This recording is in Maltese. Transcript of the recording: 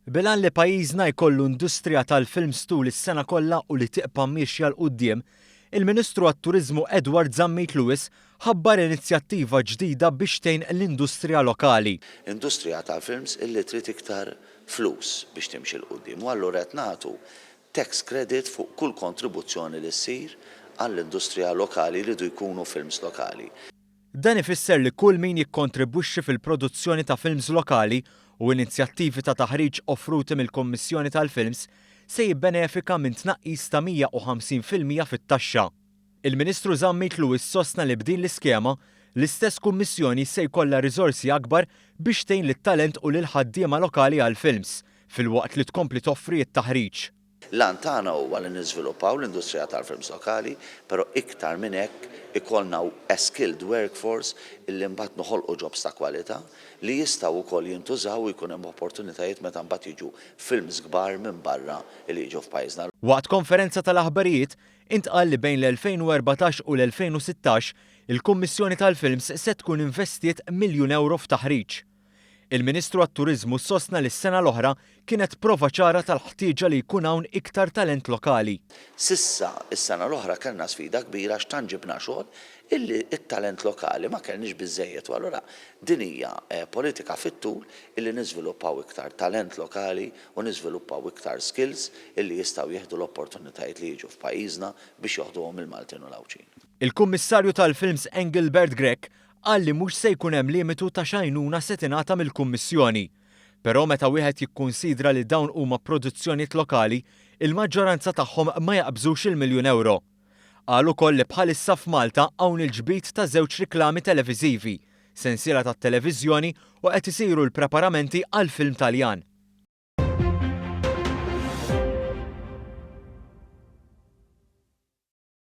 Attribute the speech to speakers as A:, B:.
A: Bil-għan li pajjiżna jkollu industrija tal-films tul is-sena kollha u li tibqa' miexja 'l quddiem, il-Ministru għat-Turiżmu Edward Zammit Lewis ħabbar inizjattiva ġdida biex tgħin l-industrija lokali.
B: Industrija tal-films illi trid iktar flus biex timxi 'l quddiem u allura qed nagħtu tax credit fuq kull kontribuzzjoni li ssir għall-industrija lokali jridu jkunu films lokali.
A: Dan ifisser li kull min jikkontribwixxi fil-produzzjoni ta' films lokali u inizjattivi ta' taħriġ offruti mill-Kummissjoni tal-Films se jibbenefika minn tnaqqis ta' 150% fit-taxxa. Il-Ministru Zammit Lewis sostna li b'din l-iskema, l-istess Kummissjoni se jkollha riżorsi akbar biex tgħin lit-talent u lill-ħaddiema lokali għall-films, filwaqt li tkompli toffri t-taħriġ.
B: L-għan tagħna huwa li niżviluppaw l-industrija tal-films lokali, però iktar minn hekk ikollna a skilled workforce illi mbagħad noħolqu jobs ta' kwalità li jistgħu wkoll jintużaw u jkun hemm opportunitajiet meta mbagħad jiġu films kbar minn barra li jiġu f'pajjiżna.
A: Waqt konferenza tal-aħbarijiet, intqal li bejn l-2014 u l-2016, il-Kummissjoni tal-Films se tkun investiet miljun ewro f'taħriġ. Il-Ministru għat-Turiżmu sostna li s-sena l-oħra kienet prova ċara tal-ħtieġa li jkun hawn iktar talent lokali.
B: S'issa, is-sena l-oħra kellna sfida kbira għax tant ġibna xogħol illi t-talent lokali ma kellniex biżżejjed u allura din hija politika fit-tul illi niżviluppaw iktar talent lokali u niżviluppaw iktar skills illi jistgħu jieħdu l-opportunitajiet li jiġu f'pajjiżna biex joħduhom il-Maltin u l-Għawdxin.
A: Il-Kummissarju tal-Films Engelbert Grech Qal li mhux se jkun hemm limitu ta' x'għajnuna se tingħata mill-Kummissjoni. Però meta wieħed jikkunsidra li dawn huma produzzjonijiet lokali, il-maġġoranza tagħhom ma jaqbżux il-miljun ewro. Qal ukoll li bħalissa f'Malta hawn il-ġbid ta' żewġ riklami televiżivi, sensiela tat-televiżjoni u qed isiru l-preparamenti għal film Taljan.